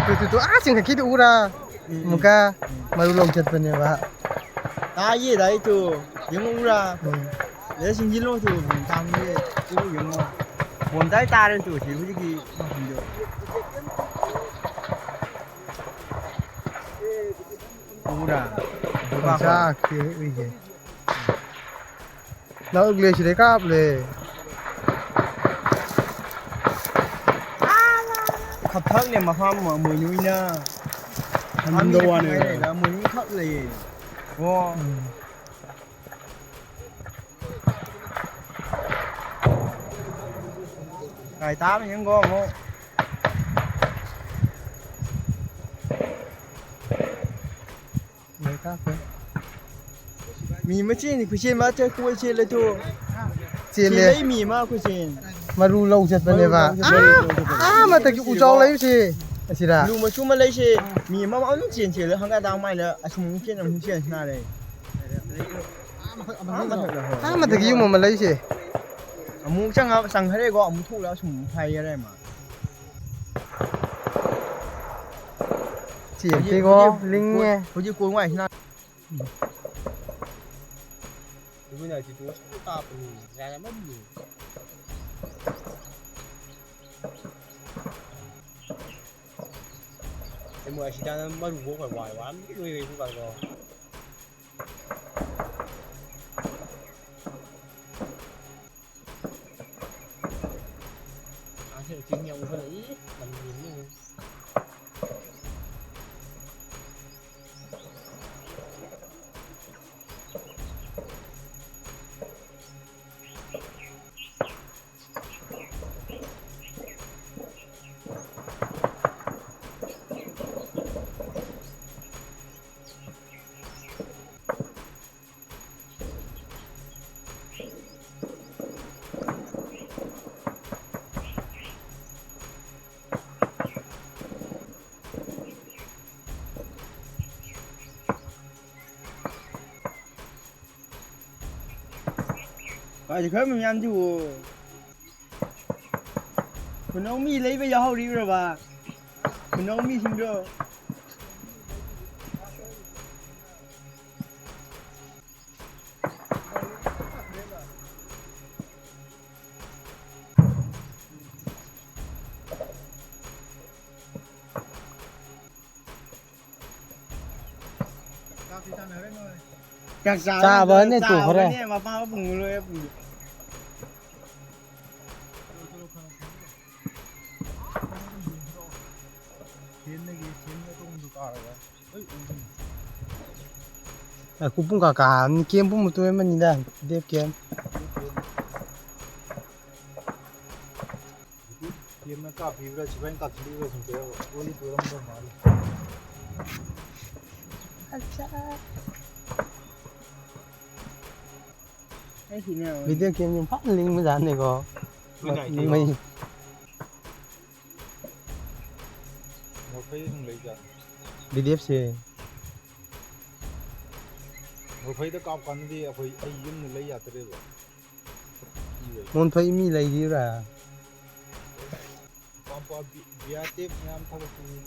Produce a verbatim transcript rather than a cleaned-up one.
Two, ꯇꯨ, ꯇꯨ, ꯑꯥ ꯆꯤꯡꯈꯠꯈꯤꯗꯨ ꯎꯔꯥ? ꯎꯝ, ꯎꯝ꯫ ꯑꯃꯨꯛꯀ ꯎꯝ꯫ ꯃꯔꯨ ꯂꯧ ꯆꯠꯄꯅꯦꯕ꯫ ꯇꯥꯏꯌꯦ, ꯇꯥꯏꯌꯦ, ꯇꯨ꯫ ꯌꯦꯡꯉꯛꯎꯔꯥ? ꯎꯝ꯫ ꯂꯦꯁ ꯆꯤꯡꯁꯤꯜꯂꯣ, ꯇꯨ꯫ ꯇꯥꯡꯉꯤꯌꯦ꯫ ꯇꯨ ꯌꯦꯡꯉꯣ꯫ ꯐꯣꯟ ꯇꯥꯏ ꯇꯥꯔꯦ, ꯇꯨ, ꯁꯤ ꯍꯧꯖꯤꯛꯀꯤ ꯃꯐꯝꯗꯣ꯫ ꯎꯔꯥ? ꯄꯪꯆꯥꯛ ꯆꯦ ꯎꯏꯒꯦ꯫ ꯂꯧꯒꯦ ꯁꯤꯗꯩ ꯀꯥꯞꯂꯦ꯫ ꯈꯞꯊꯛꯅꯦ ꯃꯐꯝ ꯑꯃ ꯃꯣꯏꯅꯨꯅ ꯍꯟꯗꯧ ꯋꯥꯅꯦ꯫ ꯃꯣꯏꯅꯨ ꯈꯛ ꯂꯩꯌꯦ꯫ ꯑꯣ꯫ ꯎꯝ꯫ ꯀꯥꯏ ꯇꯥꯕ ꯌꯦꯡꯒꯣ ꯑꯃꯨꯛ꯫ ꯂꯣꯏ ꯀꯥꯞꯈ꯭ꯔꯦ꯫ ꯃꯤ ꯑꯃ ꯆꯦꯟꯅꯤ, ꯈꯨꯆꯦꯟ ꯑꯃ ꯆꯦꯟ-, ꯀꯣꯏ ꯆꯦꯜꯂꯦ ꯇꯨ꯫ ꯆꯦꯜꯂꯦ꯫ ꯆꯦꯜꯂꯛꯏ ꯃꯤ ꯑꯃ ꯈꯨꯆꯦꯟ꯫ ꯃꯔꯨ ꯂꯧ ꯆꯠꯄꯅꯦꯕ꯫ ꯃꯔꯨ ꯂꯧ ꯆꯠꯄꯅꯦ꯫ ꯑꯥ, ꯑꯥ ꯃꯊꯛꯀꯤ ꯎ ꯆꯥꯎ ꯂꯩꯕꯁꯦ꯫ ꯑꯁꯤꯔꯥ? ꯂꯨ ꯃꯆꯨ ꯑꯃ ꯂꯩꯁꯦ꯫ ꯃꯤ ꯑꯃ ꯑꯗꯨꯝ ꯆꯦꯟ ꯆꯦꯜꯂꯦ꯫ ꯍꯪꯒꯠ ꯍꯟꯗꯥ ꯑꯗꯨꯃꯥꯏꯅ ꯑꯁꯨꯝ ꯆꯦꯟ ꯑꯃꯨꯛ ꯆꯦꯟ ꯁꯥꯟꯅꯔꯦ꯫ ꯑꯥ ꯃꯊꯛꯇ ꯍꯣꯏ꯫ ꯑꯥ ꯃꯊꯛꯀꯤ ꯌꯨꯝ ꯑꯃ ꯂꯩꯁꯦ꯫ ꯑꯃꯨꯛ ꯆꯪꯉ-, ꯆꯪꯈ꯭ꯔꯦꯀꯣ, ꯑꯃꯨꯛ ꯊꯣꯛꯂꯛꯑ ꯁꯨꯝ ꯍꯥꯏꯈꯔꯦ ꯃꯥ꯫ ꯍꯧꯖꯤꯛ, ꯆꯦꯟꯈꯤꯀꯣ, ꯍꯧꯖꯤꯛ ꯂꯤꯡꯉꯦ꯫ ꯀꯣ-, ꯍꯧꯖꯤꯛ ꯀꯣꯜ ꯋꯥꯏꯁꯤꯅ꯫ ꯏꯕꯨꯡꯉꯣ ꯑꯁꯤ ꯇꯣꯁ ꯀꯥꯞꯄꯅꯤ, ꯌꯥꯔꯝꯃꯅꯤ꯫ ꯑꯩ ꯃꯣꯏ ꯑꯁꯤ ꯇꯥꯟꯅ ꯃꯔꯨ ꯀꯣꯛꯈ꯭ꯔ ꯋꯥꯔꯦ, ꯋꯥꯔꯝꯗꯤ ꯂꯣꯏꯔꯦ ꯏꯕꯨꯡꯉꯣ꯫ ꯑꯁꯤ ꯆꯤꯡ ꯌꯥꯝ ꯎꯍꯜꯂꯛꯏ, ꯂꯝ ꯌꯦꯡꯕ ꯌꯦꯡꯉꯨ꯫ ꯀꯥꯏꯗ ꯈꯔ ꯃꯌꯥꯝꯗꯤ ꯑꯣ꯫ ꯈꯨꯅꯧ ꯃꯤ ꯂꯩꯕ ꯌꯥꯎꯍꯧꯔꯤꯕ꯭ꯔꯕ? ꯈꯨꯅꯧ ꯃꯤꯁꯤꯡꯗꯣ꯫ ꯆꯥꯛ ꯆꯥꯕ ꯆꯥꯕꯅꯦ, ꯇꯣꯛꯈ꯭ꯔꯦ꯫ ꯆꯥꯕꯅꯦ, ꯃꯄꯥ ꯄꯨꯡ ꯂꯣꯏꯔꯦ, ꯄꯨꯡ꯫ ꯐꯦꯟꯗꯒꯤ ꯐꯦꯟ ꯑꯇꯣꯡꯕꯗꯨ ꯀꯥꯔꯒ ꯂꯣꯏ ꯎꯕꯅꯤ꯫ ꯑ, ꯀꯨꯄꯨꯡ ꯀꯥ ꯀꯥ ꯀꯦꯝ ꯄꯨꯝꯕ ꯇꯣꯏꯃꯅꯤꯗ, ꯗꯦꯞ ꯀꯦꯝ꯫ ꯀꯦꯝꯅ ꯀꯥꯞꯄꯤꯕ꯭ꯔꯥ, ꯁꯤꯐꯥꯏꯅ ꯀꯥꯞꯁꯤꯜꯂꯤꯕ꯭ꯔꯥ ꯈꯪꯗꯦ, ꯂꯣꯏꯅ ꯇꯣꯏꯔꯝꯗꯧ ꯃꯥꯜꯂꯤ꯫ ꯑꯠꯆꯥ꯫ ꯑꯩ ꯁꯤꯅꯦ꯫ ꯚꯤꯗꯤꯑꯣ ꯒꯦꯝꯁꯤ ꯐꯖꯅ ꯂꯤꯡꯕꯖꯥꯠꯅꯤꯀꯣ꯫ ꯃꯩ ꯅꯥꯏꯗꯦꯀꯣ꯫ ꯃꯩ꯫ ꯃꯣꯔꯐꯩ ꯑꯗꯨꯝ ꯂꯩꯖꯥꯠꯅꯤ꯫ ꯚꯤꯗꯤꯑꯦꯐꯁꯦ꯫ ꯃꯣꯔꯐꯩꯗ ꯀꯥꯞꯀꯥꯟꯗꯗꯤ ꯑꯩꯈꯣꯏ, ꯑꯩ ꯌꯨꯝꯗ ꯂꯩ ꯌꯥꯗ꯭ꯔꯦꯕ꯫ ꯀꯤꯕꯩ꯫ ꯃꯣꯟꯐꯩ ꯃꯤ ꯂꯩꯔꯤꯕ꯭ꯔꯥ? ꯄꯥꯝꯄꯥ ꯕꯤ-, ꯕꯤꯌꯥ ꯇꯦꯞ ꯃꯌꯥꯝ ꯊꯕꯛ ꯁꯨꯔꯤ꯫